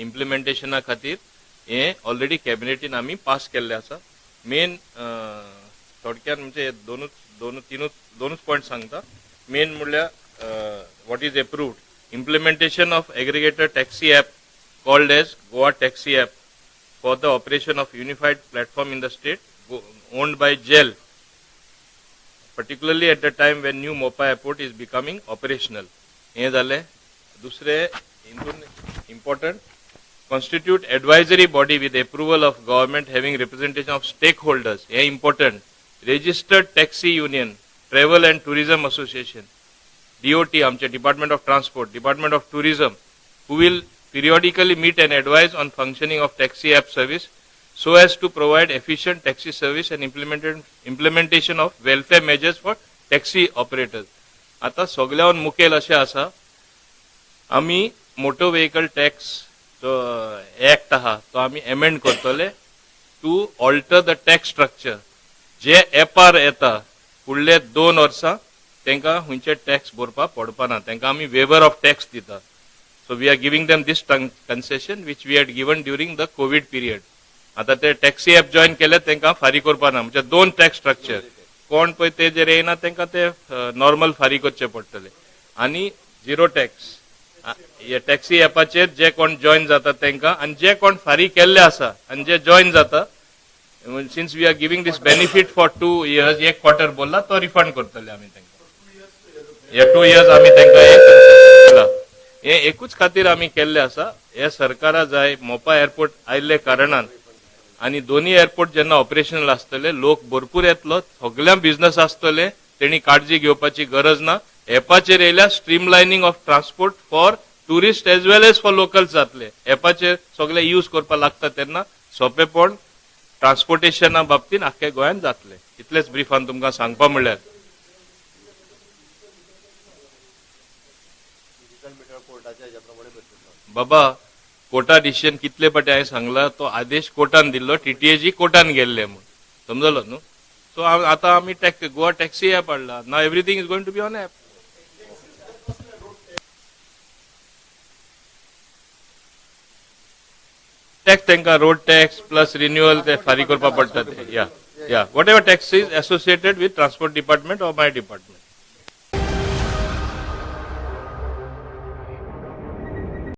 इम्प्लिमेंटेशना खातीर हें ऑलरेडी कॅबिनेटीन आमी पास केल्लें आसा. मेन थोडक्यात म्हणजे दोनूच दोन तिनूच दोनूच पॉयंट सांगता. मेन म्हणल्यार what is approved, implementation of aggregator taxi app called as Goa taxi app for the operation of unified platform in the state owned by GEL, particularly at the time when new Mopa airport is becoming operational. हें जालें. दुसरें हितून important, constitute advisory body with approval of government having representation of stakeholders. हें important. Registered taxi union, travel and tourism association, DOT आमचे department of transport, department of tourism, who will periodically meet and advise on functioning of taxi app service so as to provide efficient taxi service and implementation of welfare measures for taxi operators. आता सगळ्याहून मुखेल अशें आसा, आमी motor vehicle tax जो act आहा तो आमी amend करतले to alter the tax structure. जे एपार येता फुडले 2 वर्सां तांकां खंयचे टॅक्स भरपाक पडपा ना, तांकां आमी वेवर ऑफ टॅक्स दिता. So we are giving them this concession which we had given during the COVID period. आता ते टॅक्सी ॲप जॉईन केले तांकां फारीक करपा ना, म्हणजे 2 टॅक्स स्ट्रक्चर. कोण पळय ते जेर येयना तांकां ते नॉर्मल फारीक करचे पडटले. आनी झिरो टॅक्स हे टॅक्सी ॲपाचेर जे कोण जॉईन जाता तांकां, आनी जे कोण फारीक केल्ले आसा आनी जे जॉईन जाता, since we are giving this benefit for 2 years, एक क्वॉर्टर बोलला तो रिफंड करतले आमी तांकां. हे 2 इयर्स आमी तांकां हे दिला. हे एकूच खातीर आमी केल्ले आसा. हे सरकारा जाय मोपा एअरपोर्ट आयिल्ले कारणान आनी दोन्ही एअरपोर्ट जेन्ना ऑपरेशनल आसतले लोक भरपूर येतलो, सगळ्या बिझनस आसतले, तेणी काळजी घेवपाची गरज ना. एपाचेर येयल्यार streamlining of transport for tourist as well as for locals जातले. एपाचेर सगळे यूज करपाक लागता तेन्ना सोंपेपण ट्रान्सपोर्टेशना बाबतीन आख्ख्या गोंयांत जातले. इतलेच ब्रिफान तुमकां सांगपा म्हणल्यार. बाबा, कोर्टा डिसिजन कितले पाटी हांवें सांगला, तो आदेश कोर्टान दिल्लो, टीटीएजी कोर्टान गेल्ले म्हूण, समजलो न्हू. सो आतां आमी गोवा टॅक्सी ॲप हाडला. Now everything is going to be on app. Tax तांकां रोड टॅक्स प्लस रिन्युअल ते फारीक करपाक पडटा ते. या या whatever tax is associated with transport department or my department.